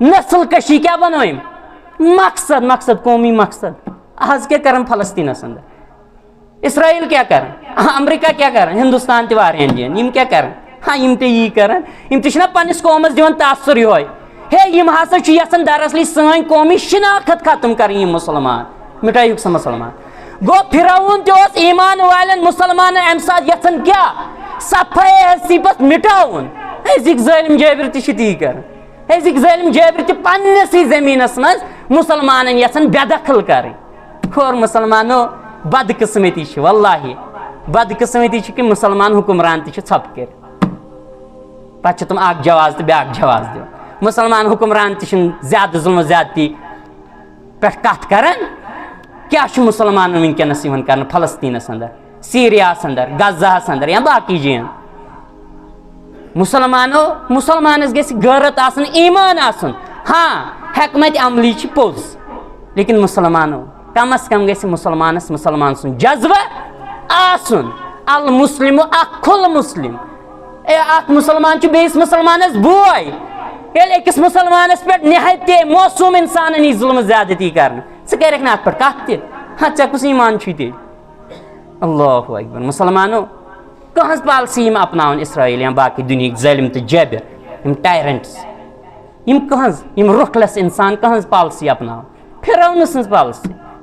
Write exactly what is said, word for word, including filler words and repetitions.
نسل کشی کیٛاہ بنٲوِم؟ مقصد، مقصد، قومی مقصد۔ آز کیٛاہ کران فلسطینس اندر؟ اسرائیل کیٛاہ کران؟ امریکہ کیٛاہ کران؟ ہندوستان تہِ واریاہن جاین۔ یِم کیٛاہ کران؟ ہاں، یِم تہِ یی کران۔ یِم تہِ چھِنہ پننِس قومس دِوان تاثر یِہوے۔ ہے، یِم ہسا چھِ یژھان دراصلی سٲنۍ قومی شناخت ختم کرٕنۍ۔ یِم مسلمان، مٹٲیِوکھ سا مسلمان۔ گوٚو، فرعون تہِ اوس ایمان والٮ۪ن مسلمانن امہِ ساتہٕ یژھان کیٛاہ؟ صفحہ ہستی پتہٕ مٹاوُن۔ أزِکۍ ظٲلم جٲبر تہِ چھِ تی کران۔ أزِکۍ ظٲلم جٲبر تہِ پننِسٕے زٔمیٖنَس منٛز مُسلمانَن یَژھان بے دخل کَرٕنۍ۔ اور مُسلمانو، بدقٕسمتی چھِ، واللہ بدقٕسمتی چھِ کہِ مُسلمان حُکمران تہِ چھِ ژھۄپہٕ کٔرِتھ۔ پَتہٕ چھِ تِم اَکھ جواز تہٕ بیٛاکھ جواز دِوان۔ مُسلمان حُکمران تہِ چھِنہٕ زیادٕ ظُلم و زیادتی پٮ۪ٹھ کَتھ کَران۔ کیٛاہ چھُ مُسلمانَن وٕنکیٚنَس یِوان کَرنہٕ فلسطیٖنَس اندر، سیٖریاہَس اندر، غزہَس اندر یا باقٕے جایَن؟ مُسلمانو، مُسلمانس گژھِ غٲرت آسُن، ایمان آسُن۔ ہاں، حکمت عملی چھِ پوٚز، لیکن مُسلمانو، کم از کم گژھِ مُسلمانس مُسلمان سُنٛد جذبہٕ آسُن۔ المسلم اخو المسلم۔ اے، اکھ مُسلمان چھُ بیٚیِس مُسلمانس بوے۔ ییٚلہِ أکِس مُسلمانس پٮ۪ٹھ نہایت تہِ معصوم انسانن یی ظُلمہٕ زیادتی کرنہٕ، ژٕ کرکھ نہٕ اتھ پٮ۪ٹھ کتھ تہِ؟ ہا، ژےٚ کُس ایمان چھُے تیٚلہِ؟ اللہ اکبر۔ مُسلمانو، کٕہٕنٛز پالسی یِم اپناوان اسرائیل یا باقٕے دُنیہٕکۍ ظٲلم تہٕ جٲبر، یِم ٹایرنٹس، یِم کٕہٕنٛز، یِم رُخلس انسان کٕہٕنٛز پالسی اپناوان؟ فرعون سٕنٛز پالسی۔